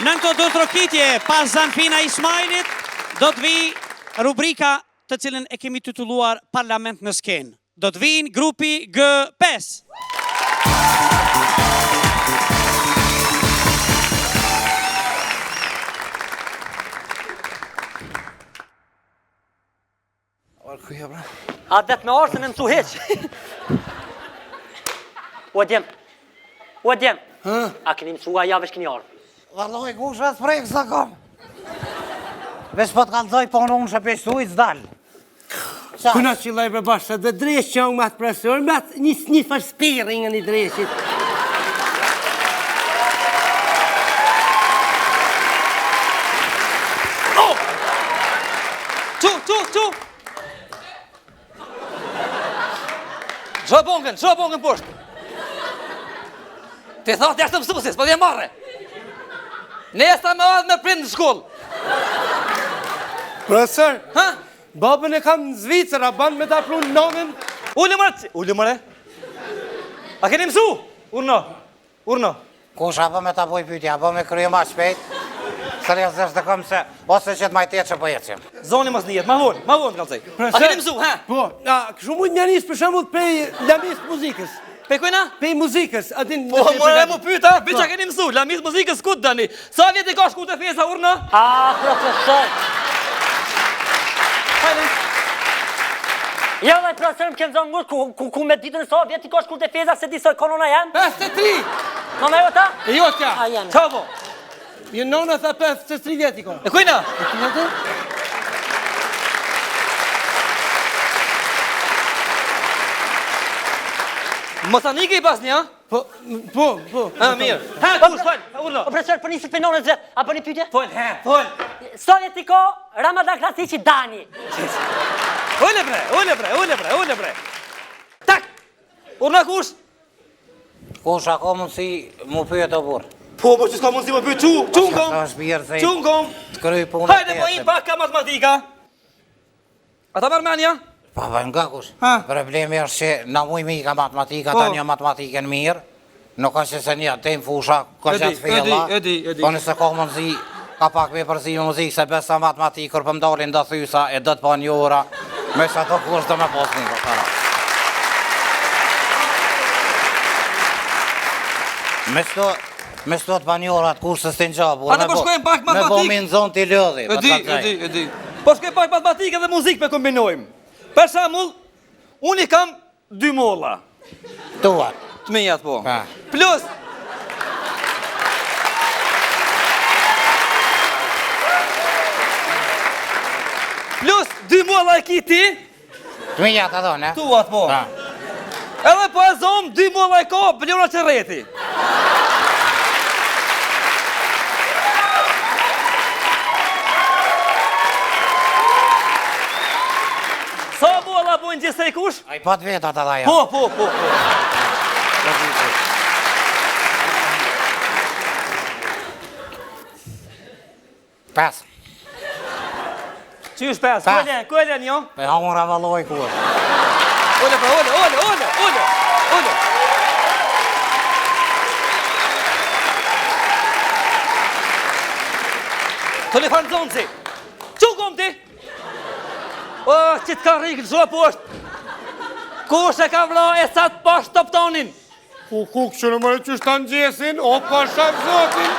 Nën këto duartrokitje, pas Zanfina Ismailit, do të vijë rubrika të cilën e kemi titulluar Parlament në skenë. Do të vijnë grupi G5. A det me arsën e mësu heq. O djem, o djem, a keni mësu a ja veç keni ardhë? Valloj, kush vetë prekë së kom. Veç po të kallzoj, po unë unë shëpej sujt, s'dal. Qa? Kuna që laj bre bashkë, se dhe dresh që unë me atë profesor, me atë një, një farë spiri nga një dreshit. Oh! Tu, tu, tu! Lsho bankën, lsho bankën poshtë! Ti thatë jashtë të mësusis, po vjen marre! Nesër me ardhë me prind në shkollë! Profesor, Ha? babën e kam në Zvicër, a ban me ta pru nonën? Ule more, ule more! A keni mësu? Urno, urno. Kush a bë me ta boj pyetje, a bë me krye ma shpejt? Seriozisht e kam se ose që të majtë që po ecim. Zoni mos nijet, ma vonë, ma vonë kallzoj. A keni mësu, ha? Po, a kështu mujt m'ja nis për shembull prej lamis muzikës. Prej kujna? Prej muzikës, a din Po, more mu pyta, veç a keni mësu, lamis muzikës ku dani? Sa vjet i ka shku të feza, urno? A, profesor. Hajde. Jo, dhe profesor, më kemë zonë ngurë, ku, ku, ku me ditën sa vjet i ka shku të feza, se di sa konona janë? 53! Nona jota? E jotja! A janë. Qa po? Jo nona tha 53 vjet i ka. E kujna? E kujna? Mos anike i pas një, a? Po, po, po. Ha, mirë. Ha, kush, fol, urno. O profesor, po nisi për nonën zet, a bëni pyetje? Fol, he, fol. Sa vjet i ka Ramadan Krasniqi Dani? Ule bre, ule bre, ule bre, ule bre. Tak. Urno kush? Kush a ka mundësi mu pyet o burr? Po, po, që s'ka mundësi më pyet, çu, çu në kom. Sa është mirë se Çu në kom. të kryj punën. Hajde, po im pak ka matematika. A ta marrë menja? Pa, pa, nga kush? Ha? Problemi është që na muj mi ka matematika, Po. ta një matematikën mirë, nuk është që se një tem fusha, ka E di, gjatë fella, e di, e di, e di. po nëse ka mundësi, ka pak me përzi me muzikë, se besa matematikë, kur po m'dalin do thysa, e do të pa një ora, me që ato kush do me pas një, po para. Me qëto, me qëto të panjorat, kush se s'tin gja, burr, Ate po shkojmë pak Me bo matematikë. mi nxonë t'i lodhi, E po di, të e kallzoj. di, e di. Po shkojmë pak matematikë dhe muzikë pe kombinojmë. Për shembull, unë i kam dy molla. Tuat. Të mijat po. Pa. Plus Plus dy molla e ki ti, Të mijat edhe ne? tuat po. Pa. Edhe po e zom, dy molla e ka, Blora Qerreti. Sa molla bojnë gjithsej kush? Ai pa të vetat edhe ajo. Po, po, po, po. Pes. Qysh pes? Ku e len, ku e len jo? Po ha unë ravalloj ku është. Ule pra, ule, ule, ule, ule, ule. Të le farë zonësi. Qu kom ti? O, që të ka rikë, lësho poshtë. Kush e ka vra Esat Pashë Toptanin? Ku, ku, kështu në mërë që shta në gjesin, o pasha zotin.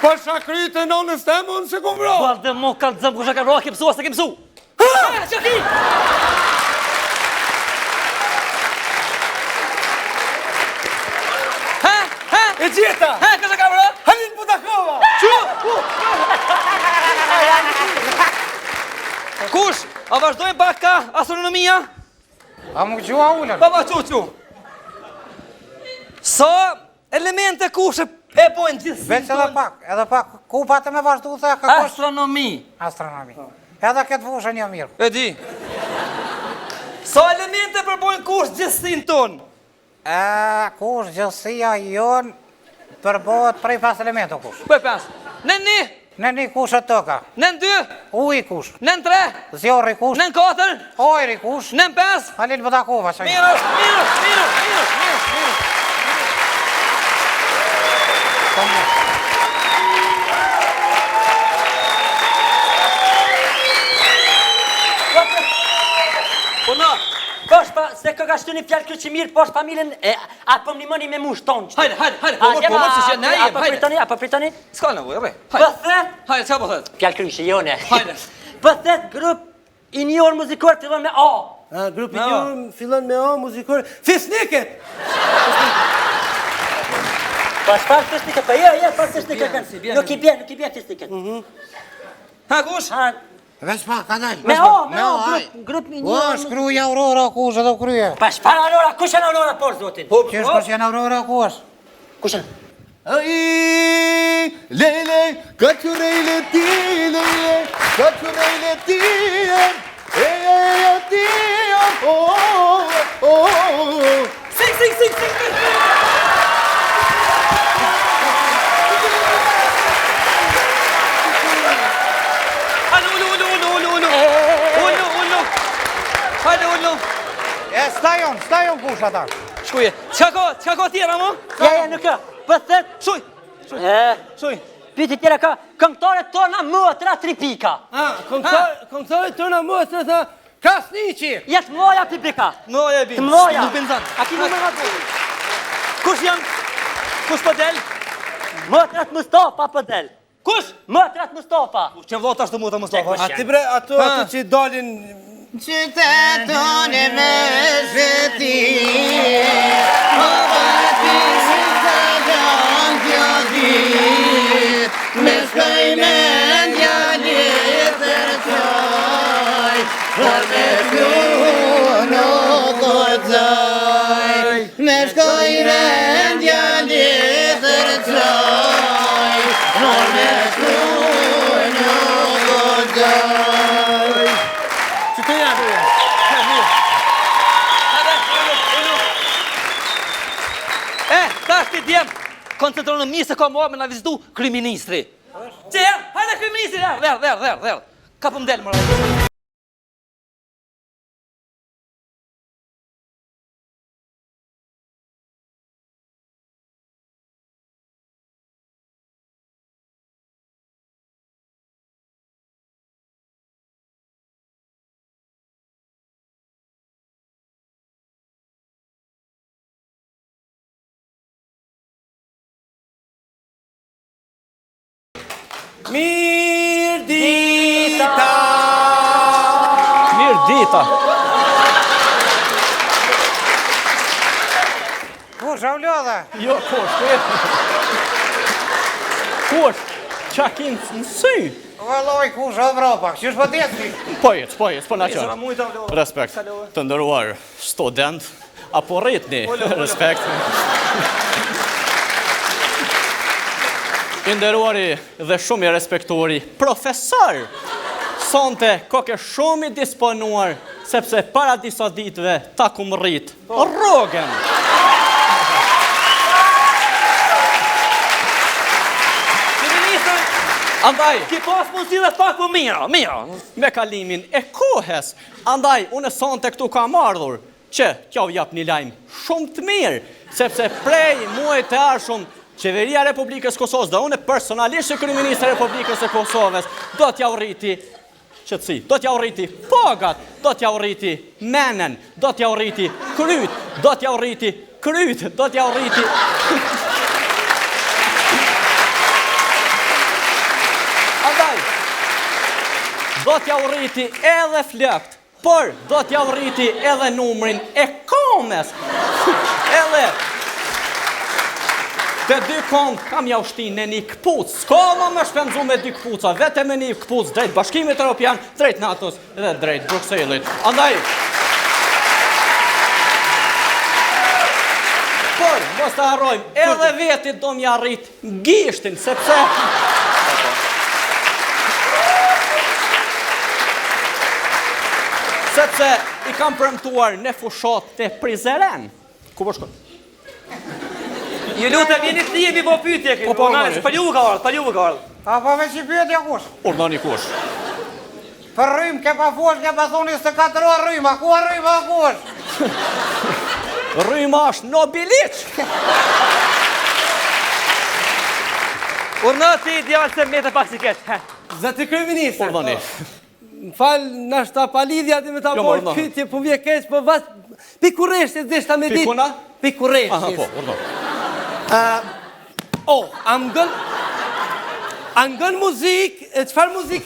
Pasha krytë e nonës të emon se ku vra. Po, dhe mo ka të zëmë, kush e ka vra, ke mësu, a s'e ke mësu? Ha, që ki? Ha, ha? E gjeta! Ha, kush e ka vra? Halil Butakova! Qu? Ku? Kush? A vazhdojmë pak ka astronomia? A më gjua ullën? Pa pa qu, qu. Sa elemente kush e e bojnë gjithë Veç edhe pak, edhe pak, ku pa të me vazhdu the, ka kush? Astronomi. Astronomi. Edhe këtë fushën jo mirë. E di. Sa elemente përbojnë kush gjithësinë tonë? E, kush gjithësia jonë përbohet prej pesë elemente, kush? Prej pesë. Nën një. Nën një kush e toka. Nën dy. Uji kush. Nën tre. Zjarri kush. Nën katër. Ajri kush. Nën pesë. Halil Butakova, që Mirë është, mirë është, mirë është, mirë është, mirë është, mirë është. Po na, Posh pa, se kë ka shtu një fjalë kjo që mirë, posh familjen e, a po më me mu shtonë qëtu. Hajde, hajde, hajde, po mor, po mor, se që ne jem, hajde. A po pritoni, a po pritoni? S'ka nevojë, rri. Hajde. Po thet? Hajde, çka po thet? Fjalë kryqe, jo ne. Hajde. Po thet grup i njohur muzikor fillon me A. A, grup i njohur fillon me A muzikor. Fisniket! Po çfarë fisniket? Po jo, jo, po fisniket. Nuk i bjen, nuk i bjen fisniket. Mhm. Ha kush? Ha. Veç pa, ka dalë. Me O, me O, grup, grup i njohur. O, shkruj Aurora kush edhe krye. Pa çfarë Aurora, kush janë Aurora por zotin? Po, qysh kush janë Aurora kush? Kush janë? Ai, lele, kaçurele ti, lele, kaçurele ti, e, e, ti, oh, oh, oh. Sik, sik, sik, sik, sik. Hajde, ulu, ulu, ulu, ulu, ulu. Ulu, ulu. Hajde, ulu. E, sta jon, sta jon kush ata. Shkuje. Çka ka, çka ka tjera mo? Ja, ja, nuk ka. Po thet. Shuj. E, Shuj. Pyetje tjera ka, këngëtarët tona motra tri pika. A, këngëtarët, këngëtarët tona motra tha, Krasniqi! Ja të mloja publika. Mloja e bin. Të mloja. Nuk bin zan. A ki numër nga bërë? Kush janë? Kush po del? Motrat Mustafa po del. Kush? Motrat Mustafa. Kush që vllata ashtu motra Mustafa? A ti bre, ato, ato që dalin... Qytetën e me zheti O pati si të gjanë kjo dit Me shkoj me ndja letër qaj Por me shkru nuk guxoj Me shkoj me ndja letër qaj Por me shkru nuk guxoj Që të janë? Hajde, ulu, ulu. E, tash ti djem, koncentronë mirë se ka marrë me na vizitu kryeministri. Që ja, hajde kryeministri, dherë, dherë, dherë, dherë, dherë. Ka po m'del, mërë. Mirë dita! Mirë dita. Kush, a u lodhe? Jo, kush, ku je? Kush, qa ki në sy? Vëlloj, kush, Evropa, qysh po t'jeci? Po jec, po jec, po na qënë. Respekt, të nderuar student, apo rritni, respekt. I nderuari dhe shumë i respektuari profesor, sonte koke shumë i disponuar, sepse para disa ditëve ta kum rrit rrogën. Kryeministër, Andaj, ki pas mundësi dhe pak më mirë, mirë. me kalimin e kohës, andaj, unë sonte këtu kam ardhur, që t'jau jap një lajm shumë të mirë, sepse prej muajit të ardhshëm Qeveria e Republikës Kosovës dhe unë personalisht si kryeministër i Republikës së Kosovës do t'jau rriti qetësi, do t'jau rriti pagat, do t'jau rriti menen, do t'jau rriti kryt, do t'jau rriti kryt, do t'jau rriti Andaj, do t'jau rriti edhe flokët, Por, do t'jau rriti edhe numrin e komës. Edhe të dy komt kam jau shti në një këpuc. S'ka ma me shpenzu me dy këpuca, vetëm me një këpuc drejt Bashkimit Europian, drejt NATO-s dhe drejt Brukselit. Andaj, por, mos të harrojmë, edhe vetit do m'ja rrit Gishtin, sepse... Sepse i kam premtuar në fushatë të Prizren. Ku po shkon? Ju lutem, jeni të lirë mi bo pyetje. Po, po, po, për ju ka ardhur, për ju ka ardhur. A po veç një pyetje kush? Urdhnoni kush? Për rrymë, ke pa fuash, ke pa thoni 24 orë rrymë, a ku a rrymë, a ku është? Rryma është n'Obiliq! Urdhno ti, djalë, se mete pak si keq. He. Zoti kryeministër. Urdhnoni. Më fal, nashta pa lidhje aty me ta Jo, bo urdhno. pyetje, po vje keq, po vas pi kurreshtjes deshta me Pi ditë. kuna? Pi kurreshtjes. Aha, po, urdhno. O, a ngon A ngon muzikë, e çfarë muzike?